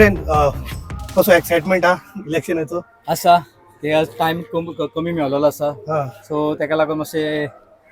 Brain, कसो excitement हा इलेक्शनाचो? आसा, ते आज टायम कमी मेळलेलो आसा. सो तेका लागून मातशे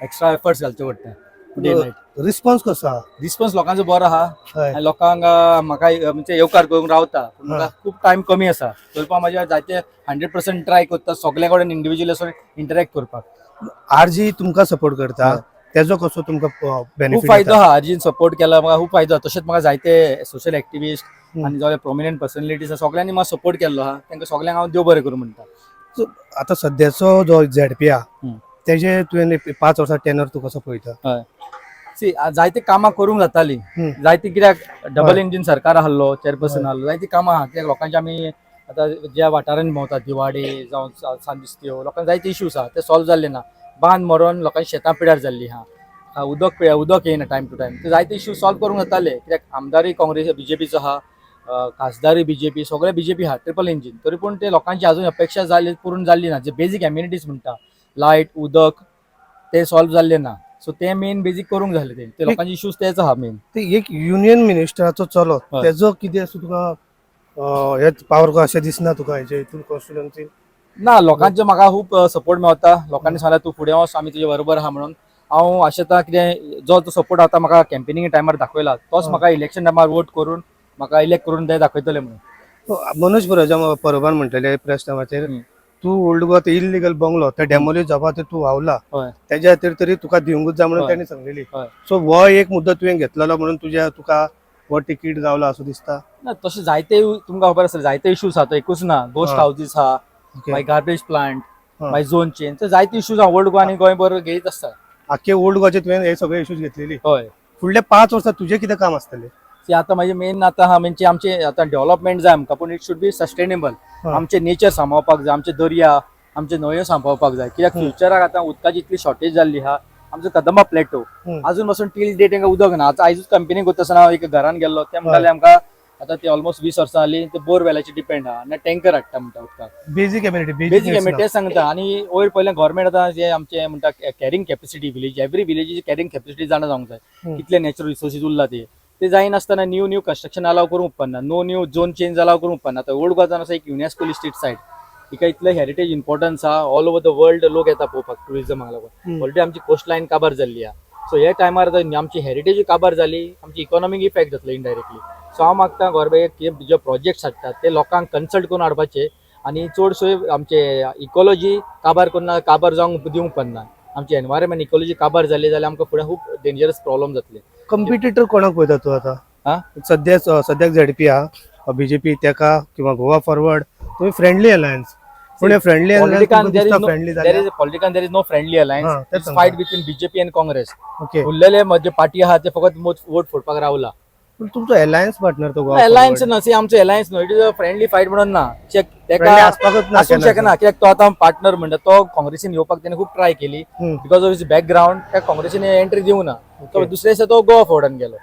एक्स्ट्रा एफर्ट्स घालचे पडटा डे नायट. रिस्पॉन्स कसो आहा? रिस्पॉन्स लोकांचो बरो आहा आनी लोकांक म्हाका म्हणजे येवकार करूंक रावता, पूण म्हाका खूब टायम कमी आसा, तरी पण म्हाज्या जायते 100% ट्राय करता सगल्या कडेन इंडिविज्युअल असो इंटरेक्ट करपाक. आरजी तुमकां सपोर्ट करता, तेजो कसो तुमकां खूब बेनिफीट? फायदो आहा. आरजीन सपोर्ट केला म्हाका, खूब फायदो आहा. तशेंच म्हाका जायते सोशल एक्टिविस्ट आनी जावं प्रोमिनंट पर्सनॅलिटीज आसा, सगळ्यांनी म्हाका सपोर्ट केल्लो आहा. तांकां सगल्यांक हांव देव बरें करूं म्हणटा. आता सध्याचो जो झेडपी आहा, तेजे तुवें 5 वर्सां टेनर तूं कसो पळयता? सी, जायते कामां करूंक जाताली. जायते, कित्याक डबल इंजीन सरकार आहलो, चेअरपर्सन आहलो, जायतीं कामां आहा. कित्याक लोकांचे आमी आतां ज्या वाठारांनी भोंवतात, दिवाडे जावं सान दिस्त्यो, लोकांक जायते इश्यूज आहा, ते सॉल्व जाल्ले ना. बांद मरोन लोकांची शेतां पिड्यार जाल्ली आहा, उदक पिड्यार, उदक येयना टायम टू टायम. ते जायते इश्यू सॉल्व करूंक जाताले, कित्याक आमदारूय काँग्रेस बीजेपीचो आहा, खासदारूय बीजेपी, सगळे बीजेपी आहा, ट्रिपल इंजीन. तरी पूण ते लोकांची अजून अपेक्षा जाली पूर्ण जाल्ली ना. जे बेजीक एम्युनिटीज म्हणटा, लायट, उदक, ते सॉल्व जाल्ले ना. सो ते मेन बेजीक करूंक जाले ते ते लोकांचे इश्यूज तेच आहा मेन. ते एक युनियन मिनिस्टराचो चलो, तेजो कितें असो तुका हे पावर अशें दिसना तुका हेजे हितून कॉन्स्टिट्युएन्सी? ना, लोकांचे म्हाका खूब सपोर्ट मेवता. लोकांनी सांगला, तूं फुडें वच, आमी तुजे बरोबर आहा म्हणून. हांव आशेता कितें जो तो सपोर्ट आतां म्हाका कॅम्पेनिंग टायमार दाखयला, तोच म्हाका इलेक्शन टायमार वोट करून म्हाका इलेक्ट करून ते दाखयतले म्हणून. मनोज परबान म्हणटले प्रेस टायमाचेर, तूं ओल्ड गोवा ते इलिगल बंगलो ते डेमोलिश जावपा ते तूं वावला, तेज्या खातीर तरी तुका दिवंकूच जाय म्हणून तेणी सांगलेली. सो हो एक मुद्दो तुवें घेतलेलो म्हणून तुज्या तुका हो तिकीट गावला असो दिसता? ना, तशें जायते, तुमकां खबर आसा, जायते इश्यूज आहा, तो एकूच ना. गोस्ट हावजीस आहा, मागीर गार्बेज प्लांट, मागीर झोन चेंज, ते जायते इश्यूज आहा. ओल्ड गोवा आनी गोंयभर घेयत आसता. आख्खे ओल्ड गोवाचे तुवें हे सगळे इश्यूज घेतलेली. हय. फुडले 5 वर्सां तुजें कितें काम आसतलें? सी, आतां म्हाजें मेन आतां आहा म्हणजे आमचे आतां डेव्हलपमेंट जाय आमकां, पूण it should be sustainable. आमचे नेचर सांबाळपाक जाय, आमचे दर्या, आमचे न्हंयो सांबाळपाक जाय, कित्याक फ्युचराक आतां उदकाची इतली शॉर्टेज जाल्ली आहा. आमचो कदंबा प्लेटो अजून पासून टील डेट तांकां उदक ना. आतां आयजूच कंपेनीक वता आसतना हांव एका घरान गेल्लो, ते म्हणटाले आमकां आतां ते ऑलमोस्ट 20 वर्सां जाली ते बोरवेलाचेर डिपेंड आहा आनी टँकर हाडटा म्हणटा उदकाक. Basic amenity. बेजीक एम तेच सांगता. आनी वयर पयलें गव्हर्मेंट आतां जे आमचे म्हणटा कॅरिंग कॅपॅसिटी, विलेज, एवरी विलेजीची कॅरिंग कॅपॅसिटी जाणा जावंक जाय, कितले नॅचरल रिसोर्सीस उरला ते. ते जायनासतना न्यू न्यू कन्स्ट्रक्शन अलाव करूंक उपकारना, no new zone change allow करूंक उपकारना. आतां ओल्ड गोवान आसा एक युनेस्को लिस्टेड सायट, तिका इतले हेरिटेज इम्पॉर्टन्स आहा, ऑल ओवर the world लोक येता पळोवपाक ट्युरिजमाक लागून. ऑलरेडी आमची कोस्ट लायन काबार जाल्ली आहा. सो ह्या टायमार आतां आमची हेरिटेज काबार जाली, आमची इकॉनॉमीक इफेक्ट जातलो इनडायरेक्टली. सो हांव मागता गव्हर्मेंट जे प्रोजेक्ट्स हाडटात ते लोकांक कन्सल्ट करून हाडपाचे आनी चडशे आमचे इकॉलॉजी काबार करून काबार जावंक दिवंक पडना. आमची एनवायरमेंट, इकॉलॉजी काबार जाली जाल्यार आमकां फुडें खूब डेंजरस प्रॉब्लम जातले. कॉम्पिटिटर कोणाक पळयता तूं आतां? हा? सध्या सद्याक झेडपी आहा, बीजेपी तेका किंवा गोवा फॉरवर्ड, तुमी फ्रेंडली अलायन्स, पूण friendly political alliance friendly there is political there is no friendly alliance. तेच it's fight between BJP and Congress. उरलेले जे पार्टी आहा ते फकत वोट फोडपाक रावला. पूण तुमचो अलायन्स पार्टनर तो गोवा अलायन्स ना. सी, आमचो अलायन्स न्हय, it is a friendly fight म्हणून ना. चेक Friendly तेका आसपाकच ना आसूंक केन्ना. शकना, कित्याक तो आतां पार्टनर म्हणटा, तो काँग्रेसीन येवपाक तेणे खूब ट्राय केली. Because of his background त्या काँग्रेसीन एंट्री दिवना. तो दुसरे दिसा तो गोवा फॉरवर्डान गेलो.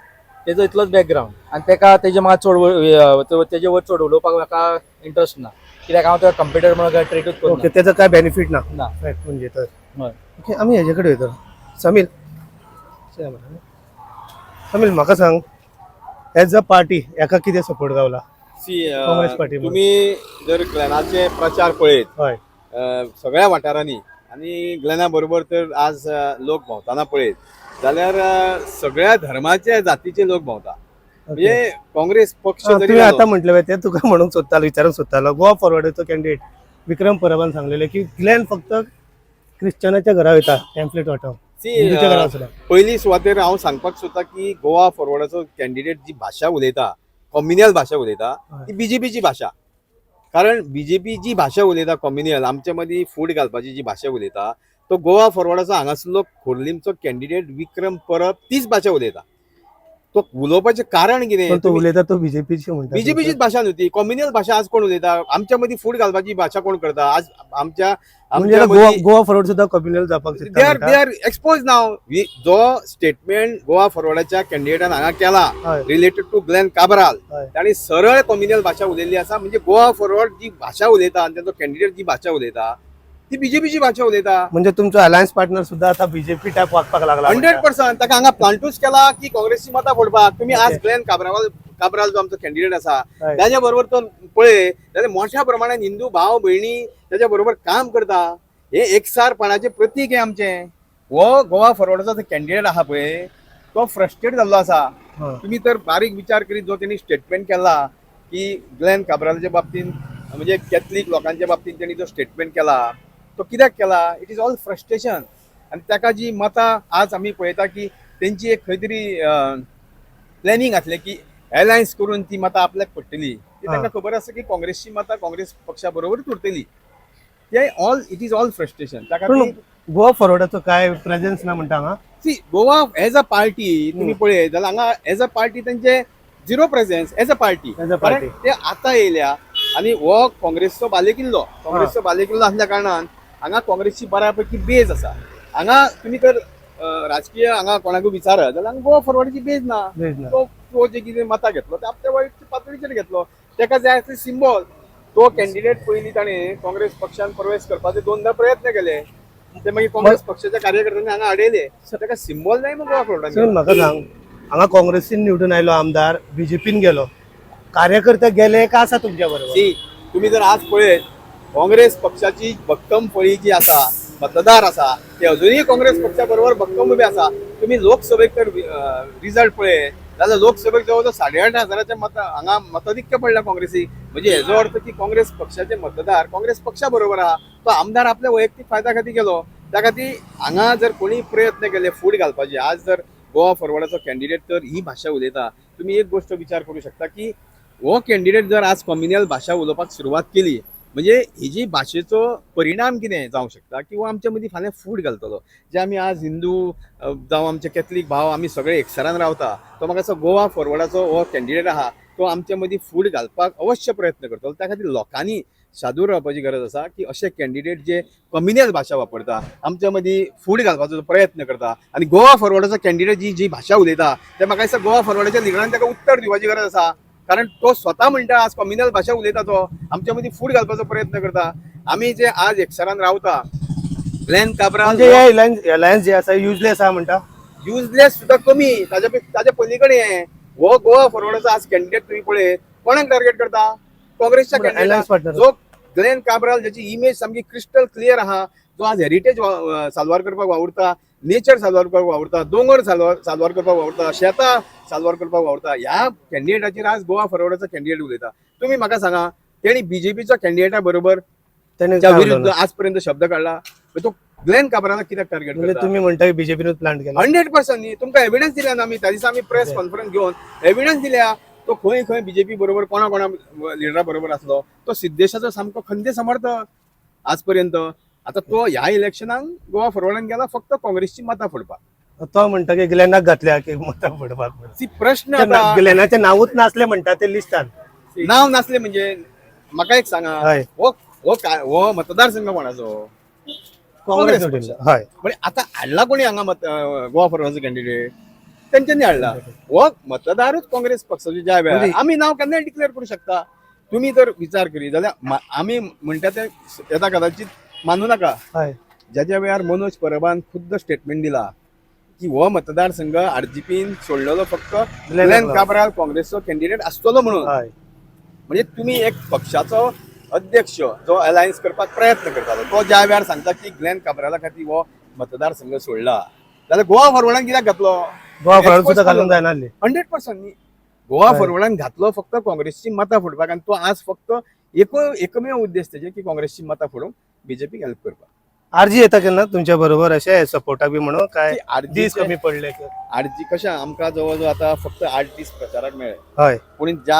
तेजो इतलोच बॅकग्रावंड आनी तेका तेजे म्हाका चड तेजे वर चड उलोवपाक म्हाका इंट्रस्ट ना, कित्याक हांव तो कंप्युटर म्हणून ट्रेटूच करना. ओके, तेजो काय बेनिफीट ना. ना. फॅक्ट म्हणजे तर हय. ओके, आमी हेजे कडेन वयता. समील, समील, म्हाका सांग, एज अ पार्टी हेका कितें सपोर्ट गावला? सी, काँग्रेस पार्टी म्हणून. तुम्ही जर ग्लॅनाचे प्रचार पळयत सगळ्या वाठारांनी आनी ग्लॅना बरोबर तर आज लोक भोंवतना पळयत जाल्यार सगळ्या धर्माचे, जातीचे लोक भोंवता. म्हणजे काँग्रेस पक्ष जरी तुवें आतां म्हटलें पळय, तें तुका म्हणूंक सोदतालो, विचारूंक सोदतालो. गोवा फॉरवर्डाचो कॅन्डिडेट विक्रम परबान सांगलेलें की ग्लॅन फक्त क्रिश्चनाच्या घरा वयता पॅम्फलेट वांटोवंक, सी, हिंदूच्या घरा वचना. पयली सुवातेर हांव सांगपाक सोदता की गोवा फॉरवर्डाचो कॅन्डिडेट जी भाशा उलयता, कॉम्युनियल भाशा उलयता, ती बीजेपीची भाशा. कारण बीजेपी जी भाशा उलयता कॉम्युनियल, आमच्या मदीं फूट घालपाची जी भाशा उलयता, तो गोवा फॉरवर्डाचो हांगासरलो खोर्लीमचो कॅन्डिडेट विक्रम परब तीच भाशा उलयता. तो उलोवपाचें कारण कितें? पण तो उलयता तो बीजेपीची म्हणटा. बीजेपीचीच भाशा न्हू ती. कॉम्युनियल भाशा आज कोण उलयता? आमच्या मदीं फूट घालपाची भाशा कोण करता आज आमच्या म्हणजे आमच्या आता गोवा मदीं? गोवा फॉरवर्ड सुद्धा कम्युनल जावपाक they are चिंतता. They are expose नाव. जो स्टेटमेंट गोवा फॉरवर्डाच्या कॅन्डिडेटान हांगा केला रिलेटेड टू ग्लॅन काब्राल, ताणी सरळ कॉम्युनल भाशा उलयल्ली आसा. म्हणजे गोवा फॉरवर्ड जी भाशा उलयता आनी तांचो कॅन्डिडेट जी भाशा उलयता, ती बीजेपीची भाशा उलयता. म्हणजे तुमचो अलायन्स पार्टनर सुद्धा आता बीजेपी टायप वागपाक लागला. 100%. ताका हांगा प्लांटूच केला की काँग्रेसची मतां फोडपाक. तुमी आज ग्लॅन काब्राल काब्राल जो आमचो कॅन्डिडेट आसा हय. त्याच्या बरोबर तो पळय जाल्यार मोठ्या प्रमाणात हिंदू भाव भयणी त्याच्या बरोबर काम करता. हे एकसारपणाचें प्रतीक हे आमचें. हो गोवा फॉरवर्डाचो कॅन्डिडेट आहा पळय तो फ्रस्ट्रेट जाल्लो आसा. तुम्ही तर बारीक विचार करीत जो त्यांनी स्टेटमेंट केला की ग्लॅन काब्रालाच्या बाबतीन, म्हणजे कॅथलीक लोकांच्या बाबतीन त्यांनी जो स्टेटमेंट केला तो कित्याक केला, it is all frustration. आनी ताका जी मतां आज आमी पळयता की तेंची एक खंय तरी प्लॅनिंग आसलें की एलायन्स करून ती मतां आपल्याक पडटली. ती तांकां खबर आसा की काँग्रेसची मतां काँग्रेस पक्षा बरोबरूच उरतली. ते all it is all frustration ताका. पूण गोवा फॉरवर्डाचो काय प्रेझेन्स ना म्हणटा हांगा? See, Goa as a party तुम्ही पळयत जाल्यार हांगा एज अ पार्टी तेंचे zero presence as a party. As a party. कारण ते आतां येयल्या आनी हो काँग्रेसचो बालेकिल्लो, काँग्रेसचो बालेकिल्लो आसल्या कारणान हांगा काँग्रेसची बऱ्यापैकी बेज आसा. हांगा तुमी तर राजकीय हांगा कोणाकूय विचारत जाल्यार हांगा गोवा फॉरवर्डाची बेज ना. बेज ना. तो तो जे कितें मतां घेतलो ते आपल्या वयच्या पातळीचेर घेतलो, ताका जाय आसले सिंबॉल. तो कॅन्डिडेट पयलीं ताणें काँग्रेस पक्षान प्रवेश करपाचे दोनदा प्रयत्न केले, ते मागीर काँग्रेस पक्षाच्या कार्यकर्त्यांनी हांगा अडयले. ताका सिंबॉल जाय मग गोवा फॉरवर्डान. सर म्हाका सांग, हांगा काँग्रेसीन निवडून आयलो आमदार, बीजेपीन गेलो, कार्यकर्ते गेले का आसा तुमच्या बरोबर? सी, तुम्ही जर आज पळयत काँग्रेस पक्षाची भक्कम फळी जी आसा, मतदार आसा, ते अजुनूय काँग्रेस पक्षा बरोबर भक्कम उबे आसा. तुम्ही लोकसभेक तर रिजल्ट पळयत जाल्यार लोकसभेक जवळ जवळ 8,500 मत हांगा मताधिक्य पडला काँग्रेसीक. म्हणजे हेजो अर्थ की काँग्रेस पक्षाचे मतदार काँग्रेस पक्षा बरोबर आहा. तो आमदार आपल्या वैयक्तीक फायद्या खातीर गेलो. त्या खातीर हांगा जर कोणी प्रयत्न केले फूट घालपाचे, आज जर गोवा फॉरवर्डाचो कॅन्डिडेट तर ही भाशा उलयता, तुमी एक गोश्ट विचार करू शकता की हो कॅन्डिडेट जर आज कॉम्युनल भाशा उलोवपाक सुरवात केली म्हणजे हेजी भाशेचो परिणाम कितें जावंक शकता किंवा आमच्या मदीं फाल्यां फूट घालतलो. जे आमी आज हिंदू जावं आमचे कॅथलीक भाव आमी सगळे एकसरान रावता, तो म्हाका दिसता गोवा फॉरवर्डाचो हो कॅन्डिडेट आहा तो आमच्या मदीं फूट घालपाक अवश्य प्रयत्न करतलो. त्या खातीर लोकांनी सादूर रावपाची गरज आसा की अशे कॅन्डिडेट जे कम्युनल भाशा वापरता, आमच्या मदीं फूट घालपाचो प्रयत्न करता आनी गोवा फॉरवर्डाचो कॅन्डिडेट जी जी भाशा उलयता ते म्हाका दिसता गोवा फॉरवर्डाच्या लिडरान ताका उत्तर दिवपाची गरज आसा. कारण तो स्वता म्हणटा आज कम्युनल भाशा उलयता, तो आमच्या मदीं फूट घालपाचो प्रयत्न करता. आमी जे आज एकसरान रावता, ग्लॅन काब्राल म्हणजे हे अलायन्स अलायन्स जे आसा युजलेस आहा म्हणटा? युजलेस सुद्दां कमी, ताच्या पलीकडे हें. हो गोवा फॉरवर्डाचो आज कॅन्डिडेट तुम्ही पळय कोणाक टार्गेट करता, काँग्रेसच्या अलायन्स पार्टनर जो ग्लॅन काब्राल ज्याची इमेज सामकी क्रिस्टल क्लियर आहा, जो आज हेरिटेज साल्वार करपाक वावुरता, नेचर साल्वार करपाक वावुरता, दोंगर साल्वार करपाक वावुरता, शेतां साल्वार करपाक वावुरता, ह्या कॅन्डिडेटाचेर आज गोवा फॉरवर्डाचो कॅन्डिडेट उलयता. तुमी म्हाका सांगा, तेणी बीजेपीच्या कॅन्डिडेटा बरोबर तेणे च्या विरुद्ध आजपर्यंत शब्द काढला, तो ग्लॅन काब्रालाक कित्याक टार्गेट म्हणजे करता? तुम्ही म्हणता बीजेपीनूच प्लांट केला? 100% न्ही, तुमकां एविडन्स दिल्या ना आमी. त्या दिसा आमी प्रेस कॉन्फरन्स घेवन एविडन्स दिल्या. तो खंय खंय बीजेपी बरोबर कोणा कोणा लिडरा बरोबर आसलो, तो सिद्धेशाचो सामको खंदे समर्थक आजपर्यंत. आता तो ह्या इलेक्शनाक गोवा फॉरवर्डान गेला फक्त काँग्रेसची मतां फोडपाक. तो म्हणटा की ग्लॅनाक घातल्या की मतां फोडपाक. सी, प्रश्न आता ग्लॅनाचें नांवूच नासलें म्हणटा ते लिस्टान. नांव नासलें म्हणजे म्हाका एक सांगा, हय. हो हो काय हो मतदारसंघ कोणाचो? काँग्रेस काँग्रेस. निवडिल्लो, हय. म्हणजे आता हाडला कोणी हांगा मत गोवा फॉरवर्डाचो कॅन्डिडेट तेंच्यांनी हाडला. हो मतदारूच काँग्रेस पक्षाचे ज्या वेळार म्हणजे- आमी नांव केन्नाय डिक्लेअर करू शकता. तुमी जर विचार करी जाल्यार आमी म्हणटा ते येता कदाचित मानू नाका. हय. ज्या ज्या वेळार मनोज परबान खुद्द स्टेटमेंट दिला की हो मतदारसंघ आरजीपीन सोडलेलो फक्त ग्लॅन काब्राल काँग्रेसचो कॅन्डिडेट आसतलो म्हणून, हय. म्हणजे तुमी एक पक्षाचो अध्यक्ष जो अलायन्स करपाक प्रयत्न करतालो तो ज्या वेळार सांगता की ग्लॅन काब्राला खातीर हो मतदारसंघ सोडला जाल्यार गोवा फॉरवर्डान कित्याक घातलो? गोवा फॉरवर्ड सुद्दां घालूंक जायना आसली. 100% न्ही, गोवा हय. फॉरवर्डान घातलो फक्त काँग्रेसची मतां फोडपाक आनी तो आज फक्त एकमेव उद्देश तेजे की काँग्रेसची मतां फोडूंक बीजेपीक हेल्प करपाक. आरजी येता केन्ना तुमच्या बरोबर अशें सपोर्टाक बी म्हणून काय ती RG दीस कमी पडले? आरजी कशें आमकां जवळ जवळ आतां फक्त 8 दीस प्रचाराक मेळ्ळे. हय. पूण ज्या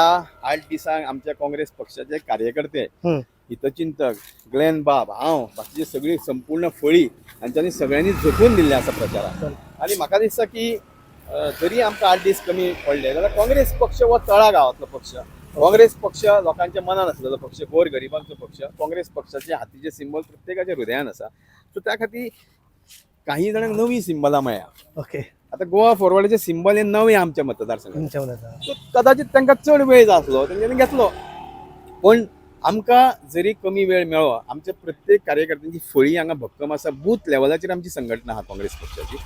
8 दिसांक आमच्या काँग्रेस पक्षाचे कार्यकर्ते, हितचिंतक ग्लॅन बाब, हांव, बाकीचे सगळी संपूर्ण फळी हांच्यांनी सगळ्यांनी झोकून दिल्लें आसा प्रचाराक. आनी म्हाका दिसता की जरी आमकां 8 दीस कमी पडले जाल्यार काँग्रेस पक्ष हो तळा गांवांतलो पक्ष, काँग्रेस पक्ष लोकांच्या मनान आसलेलो पक्ष, गोर गरिबांचो पक्ष, काँग्रेस पक्षाचे हातीचे सिंबल प्रत्येकाच्या हृदयान आसा. सो त्या खातीर काही जाणांक नवीं सिंबलां मेळ्ळ्या. ओके. आतां गोवा फॉरवर्डाचे सिंबल हे नवे आमच्या मतदारसंघात, तुमच्या मनात सो कदाचित तांकां चड वेळ जाय आसलो तेंच्यांनी घेतलो. पण आमकां जरी कमी वेळ मेळ्ळो, आमच्या प्रत्येक कार्यकर्त्यांची फळी हांगा भक्कम आसा. बूथ लेवलाचेर आमची संघटना आहा काँग्रेस पक्षाची,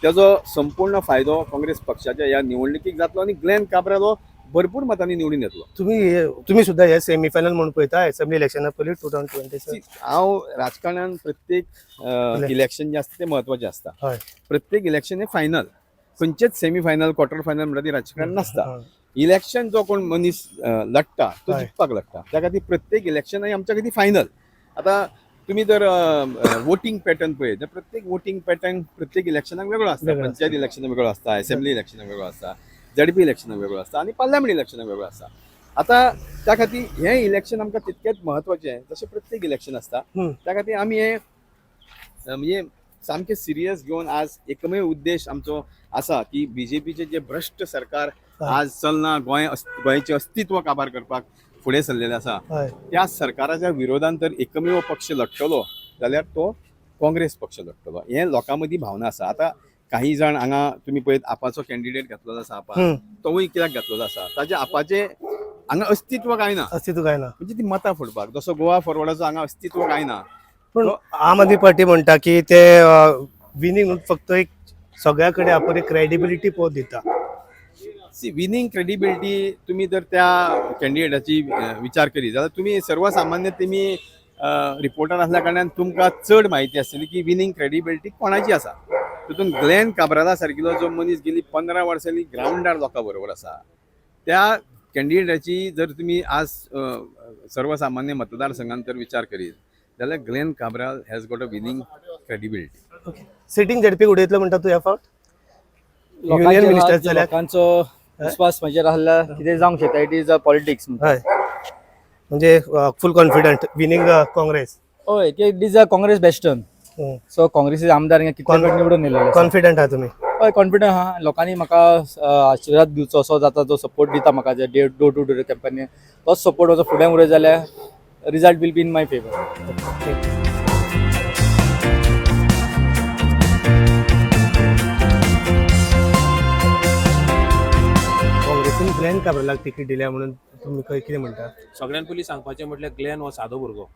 तेजो संपूर्ण फायदो काँग्रेस पक्षाच्या ह्या निवडणुकीक जातलो आनी ग्लॅन काब्राल हो भरपूर मतांनी निवडून येतलो. तुम्ही सुद्धा हे सेमीफायनल म्हणून पळयता असेंब्ली इलेक्शना पयलीं 2027? हांव राजकारणान प्रत्येक इलेक्शन जें आसता तें म्हत्वाचें आसता. प्रत्येक इलेक्शन हें फायनल, खंयचेच सेमी फायनल, क्वॉर्टर फायनल म्हणटा ती राजकारण नासता. इलेक्शन जो कोण मनीस लढटा तो जिखपाक लढटा. त्या खातीर प्रत्येक इलेक्शन हें आमच्या खातीर फायनल. आतां तुमी जर वोटींग पॅटर्न पळयत जाल्यार प्रत्येक वोटींग पॅटर्न प्रत्येक इलेक्शनाक वेगळो आसता. वेगळो आसता. पंचायत इलेक्शनाक वेगळो आसता, असेंब्ली इलेक्शनाक वेगळो आसता, झेडपी इलेक्शनाक वेगळो आसता आनी पार्लमेंट इलेक्शनाक वेगळो आसता. आतां त्या खातीर हें इलेक्शन आमकां तितकेंच म्हत्वाचें जशें प्रत्येक इलेक्शन आसता. त्या खातीर आमी हें म्हणजे सामकें सिरियस घेवन आज एकमेव उद्देश आमचो आसा की बीजेपीचे जे भ्रश्ट सरकार आज चलना, गोंय गोंयचें अस्तित्व काबार करपाक फुडें सरलेलें आसा, त्या सरकाराच्या विरोधान तर एकमेव पक्ष लढटलो जाल्यार तो काँग्रेस पक्ष लढटलो, हें लोकां मदीं भावना आसा. आतां काही जाण हांगा तुमी पळयत आपाचो कॅन्डिडेट घातलेलो आसा, आपा तोवूय कित्याक घातलेलो आसा, ताजे आपाचें हांगा अस्तित्व कांय ना. अस्तित्व काय ना. म्हणजे ती मतां फोडपाक, जसो गोवा फॉरवर्डाचो हांगा अस्तित्व कांय ना. पण आम आदमी पार्टी म्हणटा की ते विनींग फक्त एक सगळ्या कडेन आपण एक क्रेडिबिलिटी पळोवन दिता. सी, विनींग क्रेडिबिलिटी तुमी जर त्या कॅन्डिडेटाची विचार करीत जाल्यार तुमी सर्वसामान्य तुमी रिपोर्टर आसल्या कारणान तुमकां चड म्हायती आसतली की विनींग क्रेडिबिलिटी कोणाची आसा. तितून ग्लॅन काब्राला सारकिलो जो मनीस गेली 15 वर्सांनी ग्रावंडार लोकां बरोबर आसा, त्या कॅन्डिडेटाची जर तुमी आज सर्वसामान्य मतदारसंघान जर विचार करीत जाल्यार Glenn Cabral has got a winning credibility. Okay, sitting झेडपीक उडयतलो म्हणटा तूं ह्या फावट? युनियन मिनिस्टर जाल्यार लोकांचो विस्वास म्हजेर आहल्यार कितें जावंक शकता. It is a politics. हय, म्हणजे फूल कॉन्फिडंट विनींग काँग्रेस? हय, it is a Congress bastion. So काँग्रेसीचे आमदार हिंगा कितले फावट निवडून येयलेले आसा. कॉन्फिडंट आहा तुमी? हय, कॉन्फिडंट आहा. लोकांनी म्हाका आशिर्वाद दिवचो असो जाता, जो सपोर्ट दिता म्हाका जे डोर टू डोर कॅम्पेनी, तोच सपोर्ट म्हजो फुडें उरयत जाल्यार result will be in my favour. काँग्रेसीन Glenn काब्रालाक तिकीट दिल्या म्हणून तुमी कितें म्हणटा? सगळ्यान पयलीं सांगपाचें म्हटल्यार ग्लॅन हो सादो भुरगो,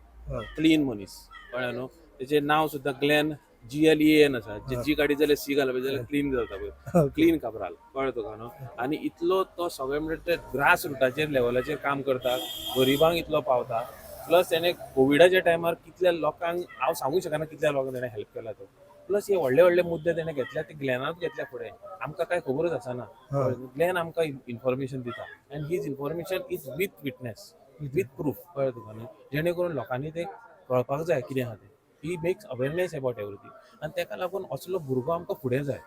क्लीन मनीस, कळ्ळें न्हू. तेचें नांव सुद्दां ग्लॅन GLEN आसा. जी गाडी जाल्यार सी घालप जाल्यार क्लीन जाता पळय, क्लीन काब्राल, कळ्ळें तुका न्हू. आनी इतलो तो सगळें म्हणल्यार ते ग्रास रुटाचेर लेवलाचेर काम करता, गरिबांक इतलो पावता. प्लस तेणें कोविडाच्या टायमार कितल्या लोकांक हांव सांगूंक शकना कितल्या लोकांक तेणें हेल्प केला तो. प्लस हे व्हडले व्हडले मुद्दे तेणें घेतल्या ते ग्लॅनाक घेतल्या फुडें आमकां कांय खबरूच आसना. ग्लॅन आमकां इन्फॉर्मेशन दिता and his information is with witness, with proof, कळ्ळें तुका न्हू. जेणे करून लोकांनी ते कळपाक जाय कितें आहा तें. He makes awareness about everything आनी तेका लागून असलो भुरगो आमकां फुडें जाय.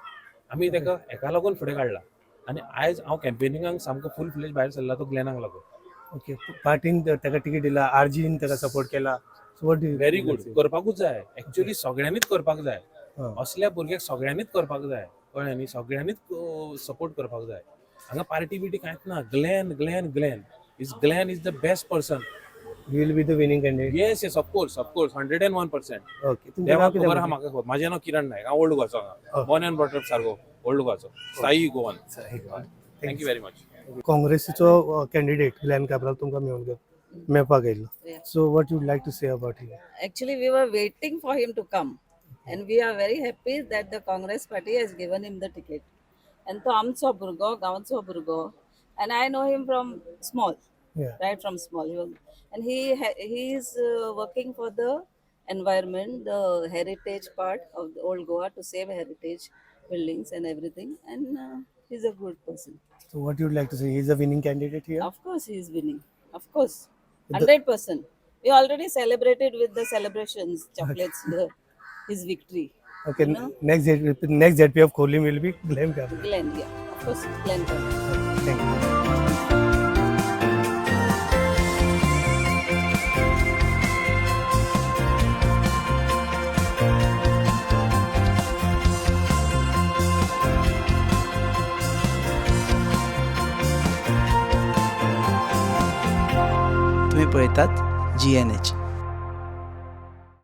आमी तेका हेका लागून फुडें काडला आनी आयज हांव कॅम्पेनिंगाक सामको फूल फ्लेज भायर सरला तो ग्लॅनाक लागून. ओके, पार्टीन ताका तिकीट दिला, आरजीन ताका सपोर्ट केला. So what do very good, करपाकूच जाय. एक्चुअली सगळ्यांनीच करपाक जाय, असल्या भुरग्याक सगळ्यांनीच करपाक जाय, कळ्ळें न्ही. सगळ्यांनीच सपोर्ट करपाक जाय. हांगा पार्टी बिटी कांयच ना. Glenn Glenn Glenn is Glenn is the best person. Will be the winning candidate? Yes yes, of course of course, 101%. Okay, तुमचें देवाक नाव कितें खबर आहा म्हणलें? म्हाका खबर. म्हाजें नांव किरण नायक, हांव ओल्ड गोवाचो, हांगा बॉर्न एंड ब्रॉट अप सारको ओल्ड गोवाचो, स्थायी Goan. Thank you very much. काँग्रेसीचो candidate Glenn Cabral तुमकां मेळून गेलो, मेळपाक आयिल्लो. Yeah. So what you'd like to say about him? Actually, we were waiting for him to come, and we are very happy that the Congress party has given him the ticket. And तो आमचो भुरगो, गांवचो भुरगो, and I know him from small, right from small. He was, and he is working for the environment, the heritage part of the old Goa, to save heritage buildings and everything. And he's a good person. So what you'd like to say, he is a winning candidate here? Of course, he is winning. Of course, 100%. We already celebrated with the celebrations, chocolates, his victory. Okay, You know? Next ZP of Khorlim will be Glenn Cabral. Glenn, yeah, of course, Glenn Cabral. Thank you. तुम्ही पळयतात GNH.